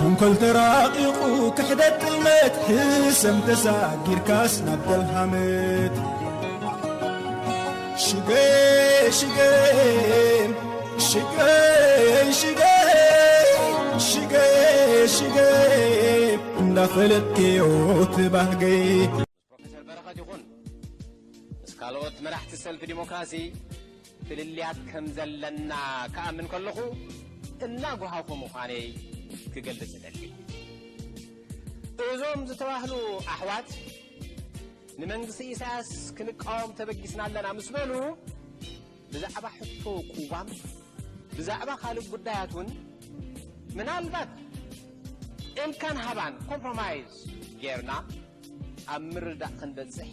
ተንኮል ተራቂቑ ክሕደት ጥልመት፣ ሕሰም ተሳጊርካስ ናብ ተልሃመት። ሽገ ሽገ ሽገ ሽገ ሽገ ሽገ እንዳፈለጥክዮ ትባህገይ። ፕሮፌሰር በረኸት ይኹን ምስ ካልኦት መራሕቲ ሰልፊ ዲሞክራሲ ፍልልያት ከም ዘለና ክኣምን ከለኹ እናጓሃኹ ምዃነይ ክገልጽ እደሊ። እዞም ዝተባህሉ ኣሕዋት ንመንግስቲ ኢሳያስ ክንቃወም ተበጊስና ኣለና ምስ በሉ፣ ብዛዕባ ሕቶ ቅዋም፣ ብዛዕባ ካልእ ጉዳያት እውን ምናልባት እንካን ሃባን ኮምፕሮማይዝ ጌርና ኣብ ምርዳእ ክንበጽሕ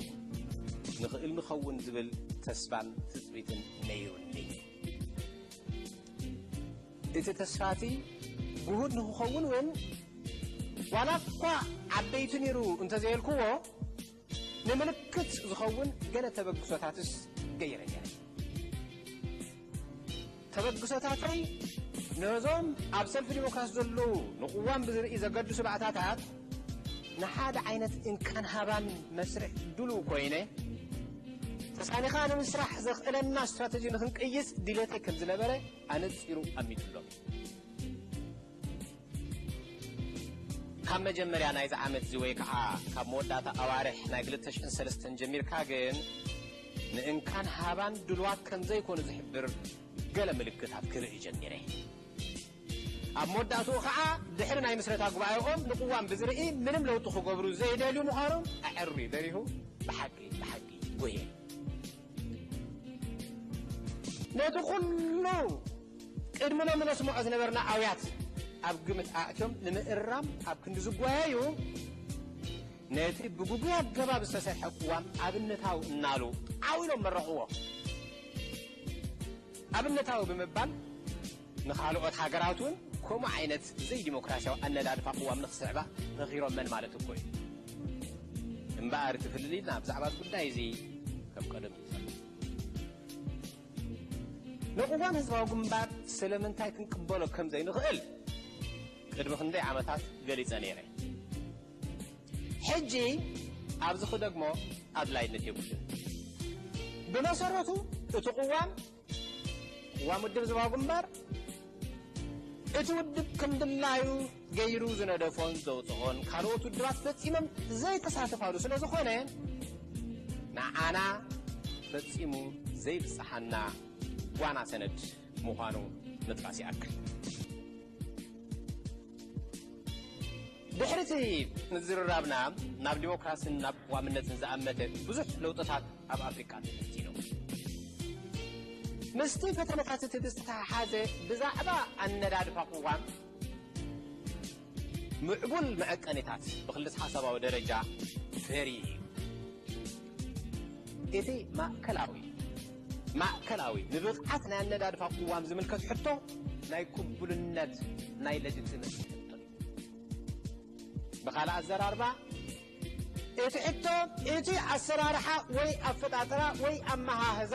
ንኽእል ንኸውን ዝብል ተስፋን ትጽቢትን ነይሩኒ። እቲ ተስፋ እቲ ግሁድ ንኽኸውን እውን ዋላ እኳ ዓበይቲ ነይሩ እንተዘየልክዎ፣ ንምልክት ዝኸውን ገለ ተበግሶታትስ ገይረ ነይረ። ተበግሶታተይ ነዞም ኣብ ሰልፊ ዲሞክራሲ ዘለዉ ንቅዋም ብዝርኢ ዘገድሱ ባእታታት ንሓደ ዓይነት እንካን ሃባን መስርሕ ድሉው ኮይነ፣ ተሳኒኻ ንምስራሕ ዘኽእለና ስትራተጂ ንኽንቅይስ ድሌተይ ከም ዝነበረ ኣነጺሩ ኣሚቱሎም። ካብ መጀመርያ ናይዚ ዓመት እዚ ወይ ከዓ ካብ መወዳእታ ኣዋርሕ ናይ ክልተ ሽሕን ሰለስተን ጀሚርካ ግን ንእንካን ሃባን ድልዋት ከም ዘይኮኑ ዝሕብር ገለ ምልክታት ክርኢ ጀሚረ። ኣብ መወዳእትኡ ከዓ ድሕሪ ናይ ምስረታ ጉባኤኦም ንቅዋም ብዝርኢ ምንም ለውጢ ክገብሩ ዘይደልዩ ምዃኖም ኣዐርዩ በሪሁ ብሓቂ ብሓቂ ጎየ። ነቲ ኩሉ ቅድሚ ሎሚ ነስምዖ ዝነበርና ኣውያት ኣብ ግምት ኣእትዮም ንምእራም ኣብ ክንዲ ዝጓየዩ፣ ነቲ ብግጉይ ኣገባብ ዝተሰርሐ ቅዋም ኣብነታዊ እናሉ ዓው ኢሎም መረቕዎ። ኣብነታዊ ብምባል ንኻልኦት ሃገራት እውን ከምኡ ዓይነት ዘይዲሞክራሲያዊ ኣነዳድፋ ቅዋም ንኽስዕባ መኺሮመን ማለት እኮ እዩ። እምበኣር እቲ ፍልልይና ብዛዕባ እዚ ጉዳይ እዚ ከም ቀደም እዩ ዘሎ። ንቅዋም ህዝባዊ ግንባር ስለምንታይ ክንቅበሎ ከም ዘይንኽእል ቅድሚ ክንደይ ዓመታት ገሊጸ ነይረ። ሕጂ ኣብዚ ክደግሞ ኣድላይነት የብሉን። ብመሰረቱ እቲ ቅዋም፣ ቅዋም ውድብ ህዝባዊ ግንባር፣ እቲ ውድብ ከም ድላዩ ገይሩ ዝነደፎን ዘውፅኦን ካልኦት ውድባት ፈፂሞም ዘይተሳተፋሉ ስለ ዝኾነ፣ ንዓና ፈፂሙ ዘይብፅሓና ጓና ሰነድ ምዃኑ ምጥቃስ ይኣክል። ድሕሪ እቲ ምዝርራብና ናብ ዲሞክራስን ናብ ቅዋምነትን ዝኣመተ ብዙሕ ለውጥታት ኣብ ኣፍሪቃ ተፈቲኑ። ምስቲ ፈተነታት እቲ ብዝተተሓሓዘ ብዛዕባ ኣነዳድፋ ቅዋም ምዕቡል መዐቀኒታት ብክልተ ሓሳባዊ ደረጃ ፈርዩ እዩ። እቲ ማእከላዊ ማእከላዊ ንብቕዓት ናይ ኣነዳድፋ ቅዋም ዝምልከት ሕቶ ናይ ቅቡልነት ናይ ለጅትመሲ ሕቶ እዩ። ብኻልእ ኣዘራርባ እቲ ሕቶ እቲ ኣሰራርሓ ወይ ኣፈጣጥራ ወይ ኣመሃህዛ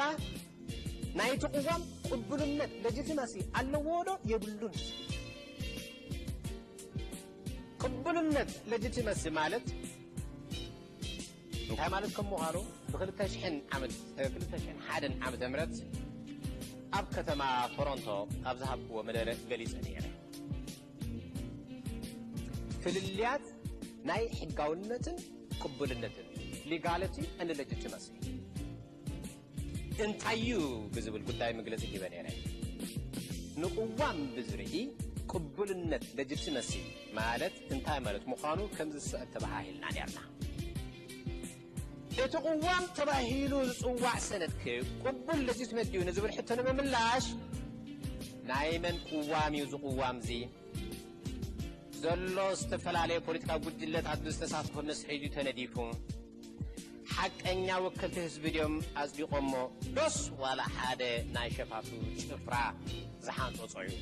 ናይቲ ቅዋም ቅቡልነት ለጅትመሲ ኣለዎ ዶ የብሉን? ቅቡልነት ለጅትመሲ ማለት እንታይ ማለት ከም ምዃኑ ብክልተ ሽሕን ዓመት ክልተ ሽሕን ሓደን ዓመተ ምህረት ኣብ ከተማ ቶሮንቶ ኣብ ዝሃብክዎ መደረ ገሊጸ ነይረ። ፍልልያት ናይ ሕጋውነትን ቅቡልነትን፣ legality and legitimacy፣ እንታይ እዩ ብዝብል ጉዳይ መግለጺ ሂበ ነይረ። ንቅዋም ብዝርኢ ቅቡልነት፣ legitimacy፣ ማለት እንታይ ማለት ምዃኑ ከም ዝስዕብ ተበሃሂልና ነርና። እቲ ቅዋም ተባሂሉ ዝጽዋዕ ሰነድ ከ ቅቡል፣ legitimate፣ ድዩ ንዝብል ሕቶ ንምምላሽ ናይ መን ቅዋም እዩ እዚ ቅዋም እዚ? ዘሎ ዝተፈላለየ ፖለቲካዊ ጉጅለታት ብዝተሳትፎ መስርሕ እዩ ተነዲፉ? ሓቀኛ ወከልቲ ህዝቢ ድዮም ኣጽዲቖሞ ዶስ ዋላ ሓደ ናይ ሸፋቱ ጭፍራ ዝሓንጸጾ እዩ?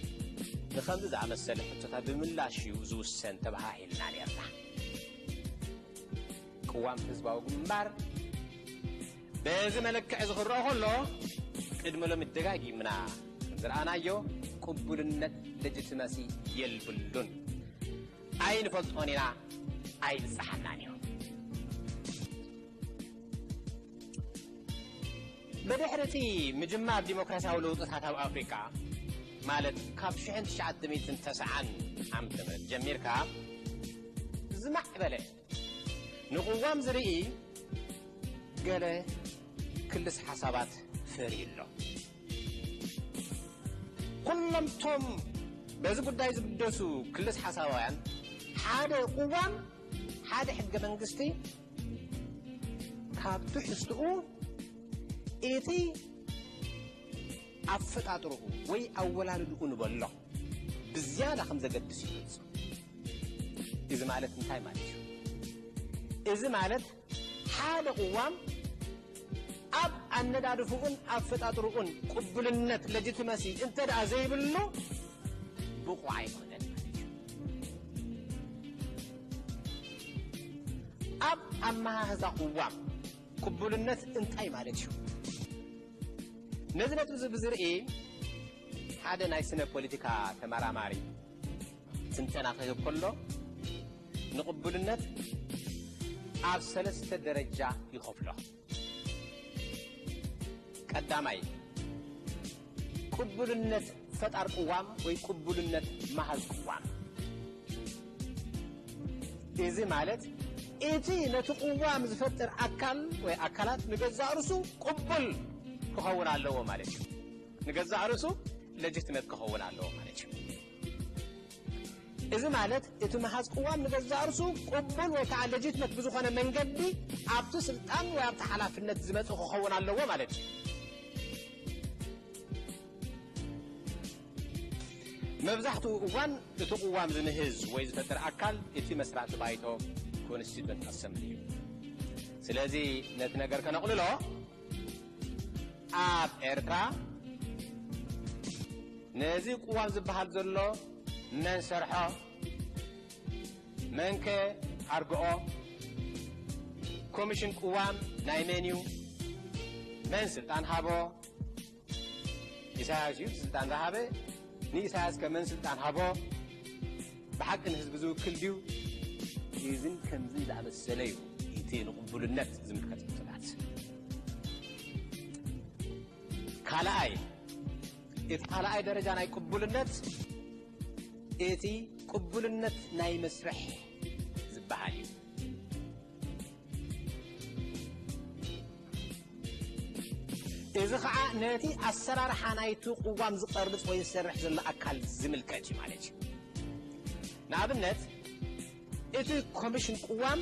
ንኸምዚ ዝኣመሰለ ሕቶታት ብምላሽ እዩ ዝውሰን ተበሃሂልና ነርና። ቅዋም ህዝባዊ ግንባር በዚ መለክዒ እዚ ክረአ ከሎ ቅድሚ ሎሚ ደጋጊምና ከም ዝረኣናዮ ቅቡልነት፣ legitimacy፣ የልብሉን። ኣይንፈልጦን ኢና፣ ኣይብጽሓናን እዩ። ብድሕሪ እቲ ምጅማር ዲሞክራሲያዊ ለውጥታት ኣብ ኣፍሪቃ፣ ማለት ካብ ሽሕን ትሽዓተ ሚእትን ተስዓን ዓመተ ምህረት ጀሚርካ፣ ዝማዕበለ ንቅዋም ዝርኢ ገለ ክልስ ሓሳባት ፈርዩ ኣሎ። ኩሎም ቶም በዚ ጉዳይ ዝብደሱ ክልስ ሓሳባውያን፣ ሓደ ቅዋም፣ ሓደ ሕገ መንግስቲ ካብ ትሕዝትኡ እቲ ኣፈጣጥርኡ ወይ ኣወላልድኡ ንበሎ ብዝያዳ ከም ዘገድስ ይገልጹ። እዚ ማለት እንታይ ማለት እዩ? እዚ ማለት ሓደ ቅዋም ኣብ ኣነዳድፍኡን ኣፈጣጥርኡን ቅቡልነት፣ ሌጂቲመሲ፣ እንተ ደኣ ዘይብሉ ብቑዕ ኣይኮነን ማለት እዩ። ኣብ ኣመሃህዛ ቅዋም ቅቡልነት እንታይ ማለት እዩ? ነዚ ነጥቢ እዚ ብዝርኢ ሓደ ናይ ስነ ፖለቲካ ተመራማሪ ትንተና ክህብ ከሎ፣ ንቅቡልነት ኣብ ሰለስተ ደረጃ ይኸፍሎ። ቀዳማይ፣ ቅቡልነት ፈጣር ቅዋም ወይ ቅቡልነት መሃዝ ቅዋም። እዚ ማለት እቲ ነቲ ቅዋም ዝፈጥር ኣካል ወይ ኣካላት ንገዛእ ርእሱ ቅቡል ክኸውን ኣለዎ ማለት እዩ። ንገዛእ ርእሱ ሌጂቲመት ክኸውን ኣለዎ ማለት እዩ። እዚ ማለት እቲ መሃዝ ቅዋም ንገዛእ ርእሱ ቅቡል ወይ ከዓ ሌጂቲመት ብዝኾነ መንገዲ ኣብቲ ስልጣን ወይ ኣብቲ ሓላፍነት ዝመጽእ ክኸውን ኣለዎ ማለት እዩ። መብዛሕትኡ እዋን እቲ ቅዋም ዝምህዝ ወይ ዝፈጥር ኣካል እቲ መስራቲ ባይቶ፣ ኮንስቲቱንት ኣሰምብሊ እዩ። ስለዚ ነቲ ነገር ከነቕልሎ፣ ኣብ ኤርትራ ነዚ ቅዋም ዝበሃል ዘሎ መን ሰርሖ? መንከ ኣርግኦ? ኮሚሽን ቅዋም ናይ መን እዩ? መን ስልጣን ሃቦ? ኢሳያስ እዩ ስልጣን ዝሃበ። ንኢሳያስ ከ መን ስልጣን ሃቦ? ብሓቂ ንህዝቢ ዝውክል ድዩ? ኢዝን ከምዚ ዝኣመሰለ እዩ እቲ ንቅቡልነት ዝምልከት ሕቶታት። ካልኣይ፣ እቲ ካልኣይ ደረጃ ናይ ቅቡልነት፣ እቲ ቅቡልነት ናይ መስርሕ ዝበሃል እዩ። እዚ ኸዓ ነቲ ኣሰራርሓ ናይቲ ቅዋም ዝቐርጽ ወይ ዝሰርሕ ዘሎ ኣካል ዝምልከት እዩ ማለት እዩ። ንኣብነት፣ እቲ ኮሚሽን ቅዋም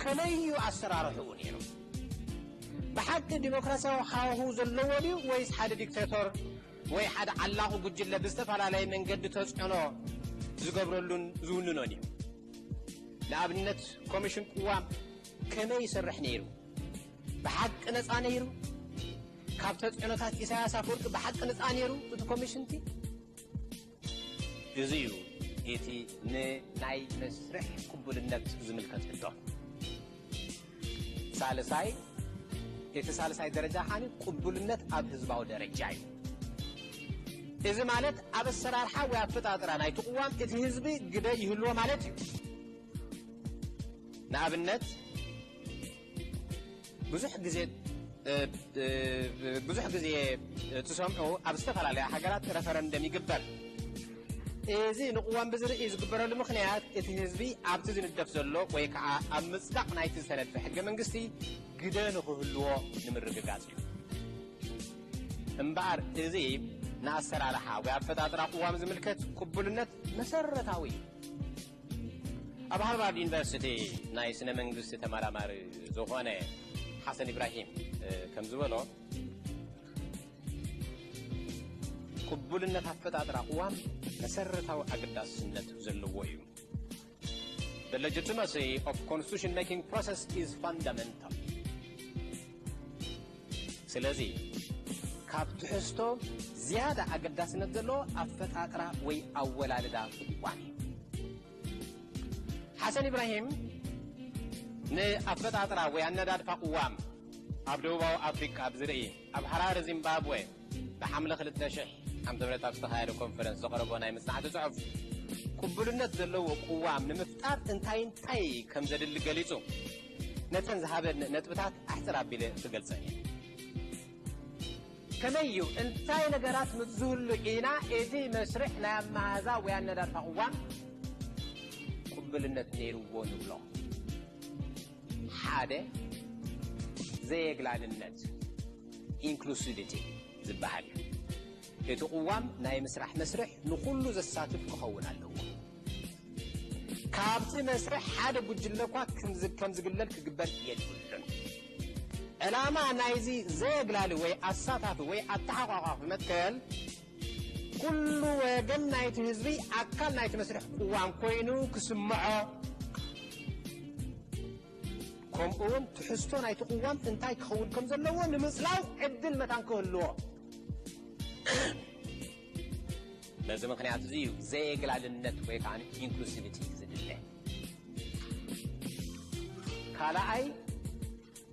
ከመይ እዩ ኣሰራርሕኡ ነይሩ? ብሓቂ ዲሞክራሲያዊ ሃዋህው ዘለዎ ድዩ ወይስ ሓደ ዲክታቶር ወይ ሓደ ዓላቒ ጉጅለ ብዝተፈላለየ መንገዲ ተጽዕኖ ዝገብረሉን ዝውንኖን እዩ? ንኣብነት፣ ኮሚሽን ቅዋም ከመይ ይሰርሕ ነይሩ? ብሓቂ ነጻ ነይሩ? ካብ ተጽዕኖታት ኢሳያስ ኣፈወርቂ ብሓቂ ነጻ ነይሩ እቲ ኮሚሽንቲ? እዚ እዩ እቲ ንናይ መስርሕ ቅቡልነት ዝምልከት ሕቶ። ሳልሳይ፣ እቲ ሳልሳይ ደረጃ ኻኒ ቅቡልነት ኣብ ህዝባዊ ደረጃ እዩ። እዚ ማለት ኣብ ኣሰራርሓ ወይ ኣፈጣጥራ ናይቲ ቅዋም እቲ ህዝቢ ግደ ይህልዎ ማለት እዩ። ንኣብነት፣ ብዙሕ ግዜ፣ እ፣ እ፣ ብዙሕ ግዜ ትሰምዑ፣ ኣብ ዝተፈላለያ ሃገራት ረፈረንደም ይግበር። እዚ ንቅዋም ብዝርኢ ዝግበረሉ ምኽንያት እቲ ህዝቢ ኣብቲ ዝንደፍ ዘሎ ወይ ከዓ ኣብ ምጽዳቕ ናይቲ ዝተነድፈ ሕገ መንግስቲ ግደ ንክህልዎ ንምርግጋጽ እዩ። እምበኣር እዚ ንኣሰራርሓ ወይ ኣፈጣጥራ ቅዋም ዝምልከት ቅቡልነት መሰረታዊ እዩ። ኣብ ሃርቫርድ ዩኒቨርሲቲ ናይ ስነ መንግስቲ ተመራማሪ ዝኾነ ሓሰን ኢብራሂም፣ እ፣ ከም ዝበሎ፣ ቅቡልነት ኣፈጣጥራ ቅዋም መሰረታዊ ኣገዳስነት ዘለዎ እዩ። The legitimacy of constitution making process is fundamental. ስለዚ ካብ ትሕዝቶ ዝያዳ ኣገዳስነት ዘለዎ ኣፈጣጥራ ወይ ኣወላልዳ ቅዋም እዩ። ሓሰን ኢብራሂም ንኣፈጣጥራ ወይ ኣነዳድፋ ቅዋም ኣብ ደቡባዊ ኣፍሪቃ ብዝርኢ፣ ኣብ ሃራረ ዚምባብወ ብሓምለ ክልተ ሽሕ ዓመተ ምህረት ኣብ ዝተኻየደ ኮንፈረንስ ዘቕረቦ ናይ መጽናዕቲ ጽሑፍ፣ ቅቡልነት ዘለዎ ቅዋም ንምፍጣር እንታይ እንታይ ከም ዘድሊ ገሊጹ። ነተን ዝሃበን ነጥብታት ኣሕጽር ኣቢለ ክገልጸን እየ። ከመይ እዩ? እንታይ ነገራት ምስ ዝህሉ ኢና እቲ መስርሕ ናይ ኣመሃዛ ወይ ኣነዳድፋ ቅዋም ቅቡልነት ነይርዎ ንብሎ? ሓደ፣ ዘየግላልነት፣ ኢንክሉሲቪቲ ዝበሃል እዩ። እቲ ቅዋም ናይ ምስራሕ መስርሕ ንኹሉ ዘሳትፍ ክኸውን ኣለዎ። ካብቲ መስርሕ ሓደ ጉጅለ እኳ ከም ዝ-፣ ከም ዝግለል ክግበር የብሉን። ዕላማ ናይዚ ዘየግላሊ ወይ ኣሳታፊ ወይ ኣተሓቋቋፊ መትከል፣ ኩሉ ወገን ናይቲ ህዝቢ ኣካል ናይቲ መስርሕ ቅዋም ኮይኑ ክስምዖ፣ ከምኡ እውን ትሕዝቶ ናይቲ ቅዋም እንታይ ክኸውን ከም ዘለዎ ንምጽላው ዕድል መታን ክህልዎ። ነዚ ምኽንያት እዚ እዩ ዘየግላልነት ወይ ከዓ ኢንክሉሲቪቲ ዝድለ። ካልኣይ፣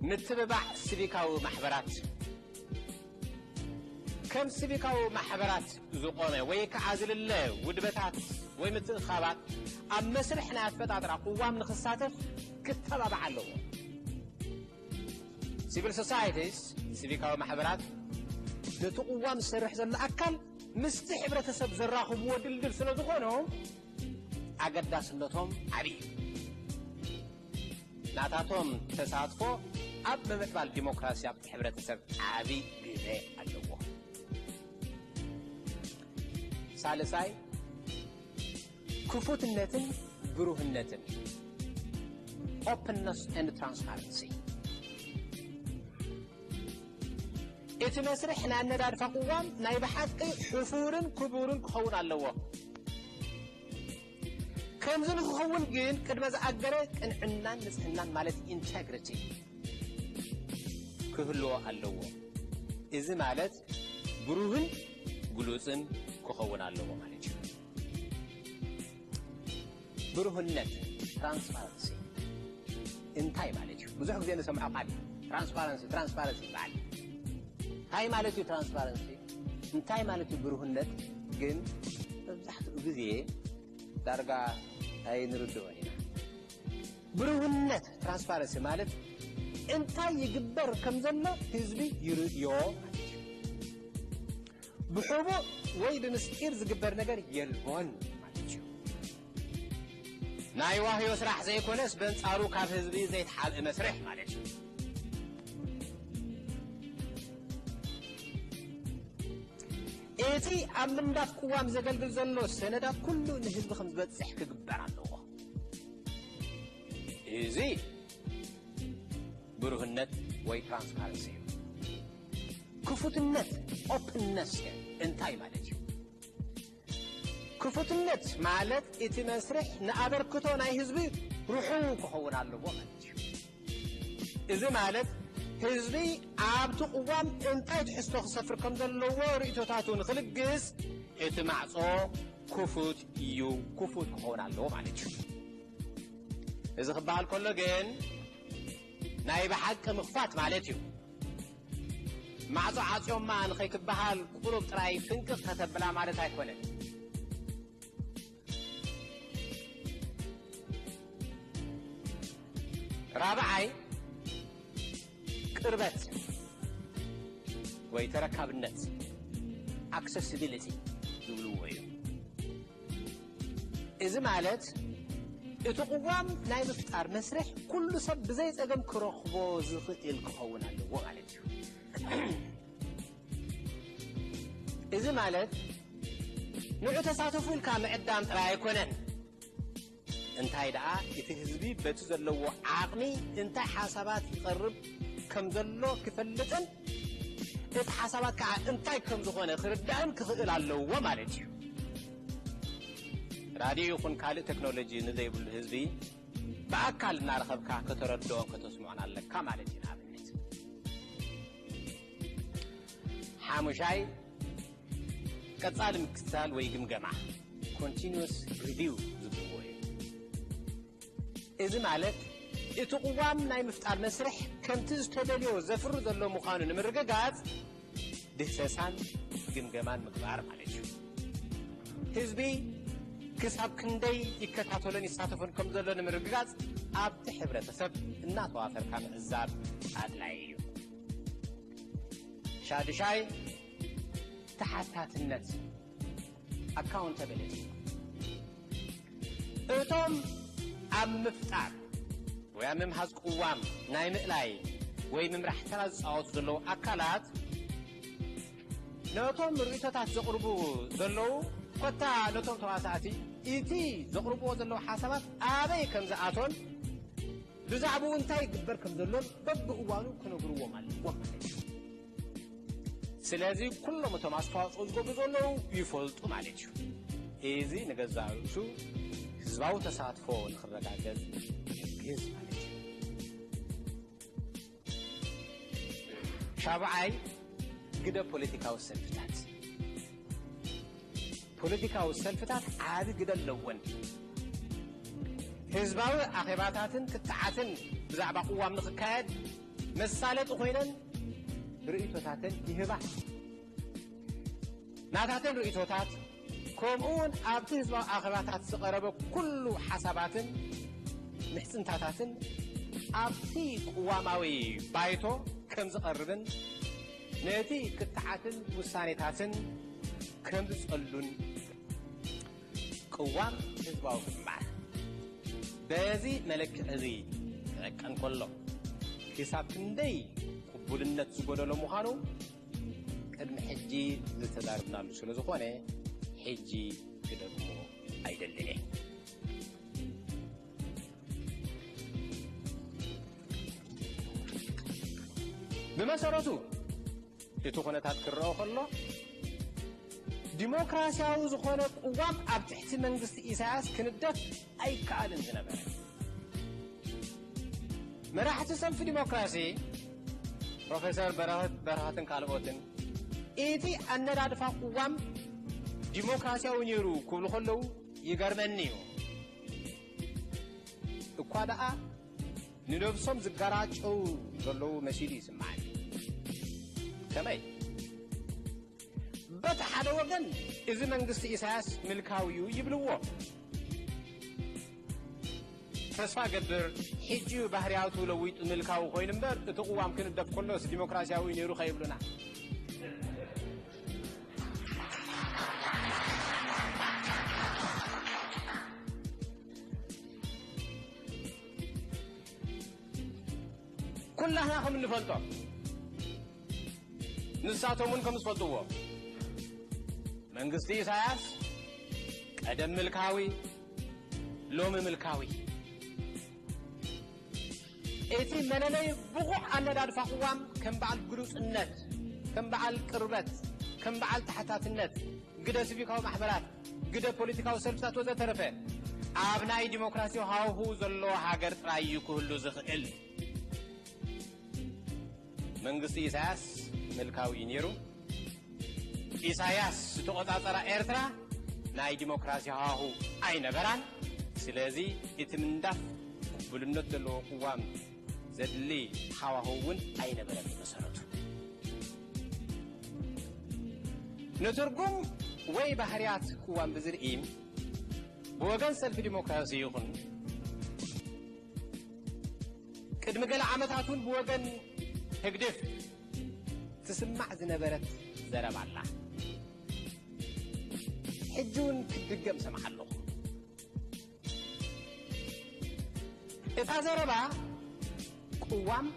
ምትብባዕ ሲቪካዊ ማሕበራት። ከም ሲቪካዊ ማሕበራት ዝቆመ ወይ ከዓ ዝልለ ውድበታት ወይ ምትእኻባት ኣብ መስርሕ ናይ ኣፈጣጥራ ቅዋም ንኽሳተፍ ክተባባዕ ኣለዎ። ሲቪል ሶሳይቲስ፣ ሲቪካዊ ማሕበራት፣ ነቲ ቅዋም ዝሰርሕ ዘሎ ኣካል ምስቲ ሕብረተሰብ ዘራኽብዎ ድልድል ስለ ዝኾኑ፣ ኣገዳስነቶም ዓብዪ እዩ። ናታቶም ተሳትፎ ኣብ ምምዕባል ዲሞክራሲ ኣብቲ ሕብረተሰብ ዓብዪ ግደ ኣለዎ። ሳልሳይ፣ ክፉትነትን ብሩህነትን፣ ኦፕንነስ ኤንድ ትራንስፓረንሲ። እቲ መስርሕ ናይ ኣነዳድፋ ቅዋም ናይ ብሓቂ ሕፉርን ክቡርን ክኸውን ኣለዎ። ከምዚ ንክኸውን ግን ቅድመ ዝኣገረ ቅንዕናን ንጽህናን ማለት ኢንተግሪቲ ክህልዎ ኣለዎ። እዚ ማለት ብሩህን ግሉጽን ክኸውን ኣለዎ ማለት እዩ። ብሩህነት፣ ትራንስፓረንሲ እንታይ ማለት እዩ? ብዙሕ ግዜ ንሰምዖ ቃል እዩ። ትራንስፓረንሲ፣ ትራንስፓረንሲ ይበሃል። እንታይ ማለት እዩ ትራንስፓረንሲ? እንታይ ማለት እዩ ብሩህነት? ግን መብዛሕትኡ ግዜ ዳርጋ ኣይንርድኦን ኢና። ብሩህነት፣ ትራንስፓረንሲ ማለት እንታይ ይግበር ከም ዘሎ ህዝቢ ይርእዮ ማለት እዩ። ብሕቡእ ወይ ብምስጢር ዝግበር ነገር የልቦን ማለት እዩ። ናይ ዋህዮ ስራሕ ዘይኮነስ በንጻሩ ካብ ህዝቢ ዘይተሓብእ መስርሕ ማለት እዩ። እቲ ኣብ ምንዳፍ ቅዋም ዘገልግል ዘሎ ሰነዳት ኩሉ ንህዝቢ ከም ዝበጽሕ ክግበር ኣለዎ። እዚ ብሩህነት ወይ ትራንስፓረንሲ እዩ። ክፉትነት፣ ኦፕንነስ፣ እንታይ ማለት እዩ? ክፉትነት ማለት እቲ መስርሕ ንኣበርክቶ ናይ ህዝቢ ርሑው ክኸውን ኣለዎ ማለት እዩ። እዚ ማለት ህዝቢ ኣብቲ ቅዋም እንታይ ትሕዝቶ ክሰፍር ከም ዘለዎ ርእይቶታቱ ንክልግስ እቲ ማዕጾ ክፉት እዩ፣ ክፉት ክኸውን ኣለዎ ማለት እዩ። እዚ ክበሃል ከሎ ግን ናይ ብሓቂ ምኽፋት ማለት እዩ። ማዕጾ ዓጽዮማ ንኸይክበሃል ቁሩብ ጥራይ ፍንቅቕ ከተብላ ማለት ኣይኮነን። ራብዓይ፣ ቅርበት ወይ ተረካብነት፣ ኣክሰሲቢሊቲ ዝብልዎ እዩ። እዚ ማለት እቲ ቅዋም ናይ ምፍጣር መስርሕ ኩሉ ሰብ ብዘይ ጸገም ክረኽቦ ዝኽእል ክኸውን ኣለዎ ማለት እዩ። እዚ ማለት ንዑ ተሳተፉ ኢልካ ምዕዳም ጥራይ ኣይኮነን። እንታይ ደኣ እቲ ህዝቢ በቲ ዘለዎ ዓቕሚ እንታይ ሓሳባት ይቐርብ ከም ዘሎ ክፈልጥን እቲ ሓሳባት ከዓ እንታይ ከም ዝኾነ ክርዳእን ክኽእል ኣለዎ ማለት እዩ። ራድዮ ይኹን ካልእ ቴክኖሎጂ ንዘይብሉ ህዝቢ ብኣካል እናረኸብካ ከተረድኦን ከተስምዖን ኣለካ ማለት እዩ። ንኣብነት ሓሙሻይ፣ ቀጻሊ ምክትታል ወይ ግምገማ፣ ኮንቲኒዩስ ሪቪው ዝብልዎ እዩ። እዚ ማለት እቲ ቅዋም ናይ ምፍጣር መስርሕ ከምቲ ዝተደልዮ ዘፍሪ ዘሎ ምዃኑ ንምርግጋጽ ድህሰሳን ግምገማን ምግባር ማለት እዩ። ህዝቢ ክሳብ ክንደይ ይከታተሎን ይሳተፎን ከም ዘሎ ንምርግጋጽ ኣብቲ ሕብረተሰብ እናተዋፈርካ ምዕዛብ ኣድላዪ እዩ። ሻድሻይ፣ ተሓታትነት፣ ኣካውንታብሊቲ። እቶም ኣብ ምፍጣር ወይ ኣብ ምምሃዝ ቅዋም ናይ ምእላይ ወይ ምምራሕ ተራ ዝጻወቱ ዘለዉ ኣካላት፣ ነቶም ርእይቶታት ዘቕርቡ ዘለዉ፣ ኮታ ነቶም ተዋሳእቲ እቲ ዘቕርብዎ ዘለዉ ሓሳባት ኣበይ ከም ዝኣቶን ብዛዕባኡ እንታይ ይግበር ከም ዘሎን በብእዋኑ ክነግርዎም ኣለዎም ማለት እዩ። ስለዚ ኩሎም እቶም ኣስተዋጽኦ ዝገብሩ ዘለዉ ይፈልጡ ማለት እዩ። እዚ ንገዛእ ርእሱ ህዝባዊ ተሳትፎ ንኽረጋገጽ ይሕግዝ ማለት እዩ። ሻብዓይ፣ ግደ ፖለቲካዊ ሰልፍታት። ፖለቲካዊ ሰልፍታት ዓቢ ግደ ኣለወን። ህዝባዊ ኣኼባታትን ክትዓትን ብዛዕባ ቅዋም ንኽካየድ መሳለጢ ኮይነን ርእይቶታተን ይህባ። ናታተን ርእይቶታት፣ ከምኡ እውን ኣብቲ ህዝባዊ ኣኼባታት ዝቐረበ ኩሉ ሓሳባትን ምሕጽንታታትን ኣብቲ ቅዋማዊ ባይቶ ከም ዝቐርብን ነቲ ክትዓትን ውሳኔታትን ከም ዝጸሉን። ቅዋም ህዝባዊ ግንባር በዚ መለክዒ እዚ ክዕቀን ከሎ፣ ክሳብ ክንደይ ቅቡልነት ዝጎደሎ ምዃኑ ቅድሚ ሕጂ ዝተዛረብናሉ ስለ ዝኾነ፣ ሕጂ ክደግሞ ኣይደልን እየ። ብመሰረቱ፣ እቲ ኩነታት ክረኦ ከሎ፣ ዲሞክራሲያዊ ዝኾነ ቅዋም ኣብ ትሕቲ መንግስቲ ኢሳያስ ክንደፍ ኣይከኣልን ዝነበረ። መራሕቲ ሰልፊ ዲሞክራሲ፣ ፕሮፌሰር በረኸት በረኸትን ካልኦትን፣ እቲ ኣነዳድፋ ቅዋም ዲሞክራሲያዊ ነይሩ ክብሉ ከለዉ ይገርመኒ እዩ። እኳ ደኣ ንነብሶም ዝገራጨው ዘለዉ መሲሉ ይስምዓኒ። ከመይ? በቲ ሓደ ወገን፣ እዚ መንግስቲ ኢሳያስ ምልካዊ እዩ ይብልዎ። ተስፋ ገብር፣ ሕጂ እዩ ባህርያቱ ለዊጡ ምልካዊ ኮይኑ እምበር፣ እቲ ቅዋም ክንደፍ ከሎስ ዲሞክራሲያዊ እዩ ነይሩ ከይብሉና። ኩላህና ከም እንፈልጦ፣ ንሳቶም እውን ከም ዝፈልጥዎ፣ መንግስቲ ኢሳያስ ቀደም ምልካዊ፣ ሎሚ ምልካዊ። እቲ መለለይ ብቑዕ ኣነዳድፋ ቅዋም ከም በዓል ግሉጽነት፣ ከም በዓል ቅርበት፣ ከም በዓል ተሓታትነት፣ ግደ ሲቪካዊ ማሕበራት፣ ግደ ፖለቲካዊ ሰልፍታት ወዘተረፈ ኣብ ናይ ዲሞክራሲ ሃዋሁ ዘለዎ ሃገር ጥራይ እዩ ክህሉ ዝኽእል። መንግስቲ ኢሳያስ ምልካዊ እዩ ነይሩ። ኢሳያስ ዝተቖጻጸራ ኤርትራ ናይ ዲሞክራሲ ሃዋሁ ኣይነበራን። ስለዚ እቲ ምንዳፍ ቅቡልነት ዘለዎ ቅዋም ዘድሊ ሃዋሁ እውን ኣይነበረን ብመሰረቱ። ንትርጉም ወይ ባህርያት ቅዋም ብዝርኢ፣ ብወገን ሰልፊ ዲሞክራሲ ይኹን ቅድሚ ገለ ዓመታት እውን ብወገን ህግድፍ ትስማዕ ዝነበረት ዘረባ ኣላ። ሕጂ እውን ክትድገም ሰምዓ ኣለኹ። እታ ዘረባ ቅዋም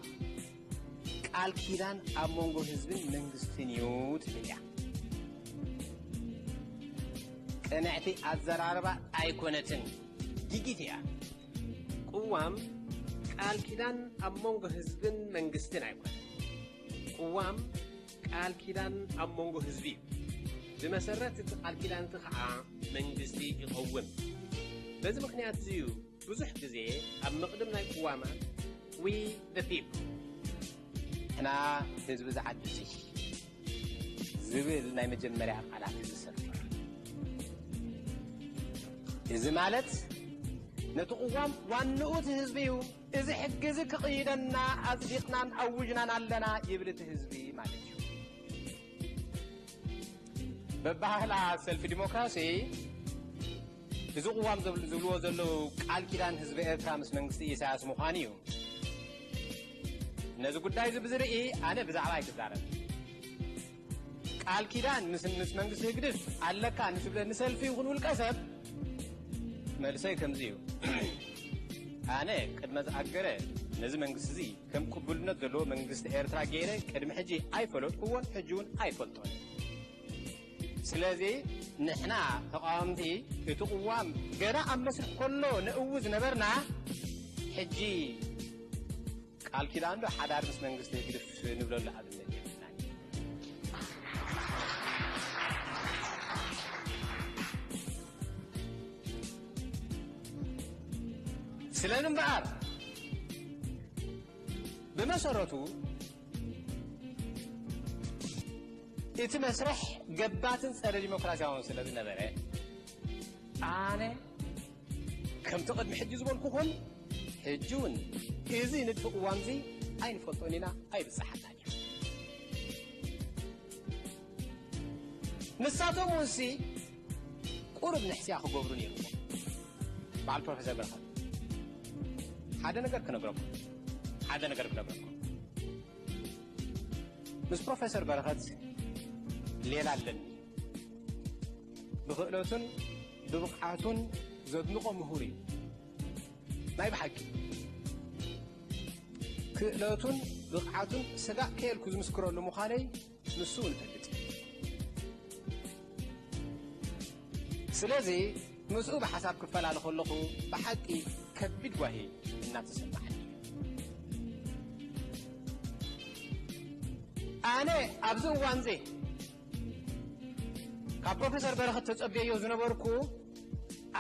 ቃል ኪዳን ኣብ መንጎ ህዝብን መንግስትን እዩ ትብል እያ። ቅንዕቲ ኣዘራርባ ኣይኮነትን፣ ዲጊት እያ። ቅዋም ቃል ኪዳን ኣብ መንጎ ህዝብን መንግስትን ኣይኮነን። ቅዋም ቃል ኪዳን ኣብ መንጎ ህዝቢ እዩ። ብመሰረት እቲ ቃል ኪዳን እቲ ኸዓ መንግስቲ ይቐውም። በዚ ምኽንያት እዚ እዩ ብዙሕ ግዜ ኣብ መቕድም ናይ ቅዋማት we the people፣ ንሕና ህዝቢ ዝዓዲ እዚ ዝብል ናይ መጀመርያ ቃላት ዝሰፍር። እዚ ማለት ነቲ ቅዋም ዋንኡ እቲ ህዝቢ እዩ። እዚ ሕጊ እዚ ክቕይደና ኣጽዲቕናን ኣውጅናን ኣለና ይብል እቲ ህዝቢ ማለት እዩ። በባህላ ሰልፊ ዲሞክራሲ እዚ ቅዋም ዝብልዎ ዘለዉ ቃል ኪዳን ህዝቢ ኤርትራ ምስ መንግስቲ ኢሳያስ ምዃኑ እዩ። ነዚ ጉዳይ እዚ ብዝርኢ ኣነ ብዛዕባ ኣይክዛረብ። ቃል ኪዳን ምስ መንግስቲ ህግድፍ ኣለካ ንትብለኒ ሰልፊ ይኹን ውልቀ ሰብ፣ መልሰይ ከምዚ እዩ። ኣነ ቅድመ ዝኣገረ ነዚ መንግስቲ እዚ ከም ቅቡልነት ዘለዎ መንግስቲ ኤርትራ ገይረ ቅድሚ ሕጂ ኣይፈለጥኩዎን፣ ሕጂ እውን ኣይፈልጦን። ስለዚ ንሕና ተቃወምቲ እቲ ቅዋም ገና ኣብ መስርሕ ከሎ ነእዊ ዝነበርና፣ ሕጂ ቃል ኪዳን ዶ ሓዳር ምስ መንግስቲ ህግድፍ ንብለሉ ኣብነት የብልናን። ስለዚ እምበኣር ብመሰረቱ እቲ መስርሕ ገባትን ጸረ ዲሞክራሲያውን ስለ ዝነበረ፣ ኣነ ከምቲ ቅድሚ ሕጂ ዝበልኩኹም፣ ሕጂ እውን እዚ ንድፊ ቅዋምዚ ኣይንፈልጦን ኢና፣ ኣይብጽሓናን እዩ። ንሳቶም እውንሲ ቁሩብ ንሕስያ ክገብሩ ነይርዎም። በዓል ፕሮፌሰር በረኸት፣ ሓደ ነገር ክነግረኩም፣ ሓደ ነገር ክነግረኩም። ምስ ፕሮፌሰር በረኸት ሌላ ኣለኒ። ብክእለቱን ብብቕዓቱን ዘድንቖ ምሁር እዩ። ናይ ብሓቂ ክእለቱን ብቕዓቱን ስጋእ ከየልኩ ዝምስክረሉ ምዃነይ ንሱ እውን ይፈልጥ። ስለዚ ምስኡ ብሓሳብ ክፈላለ ከለኹ ብሓቂ ከቢድ ጓሂ እናተሰማዓኒ እዩ። ኣነ ኣብዚ እዋንዚ ካብ ፕሮፌሰር በረኸት ተጸብየዮ ዝነበርኩ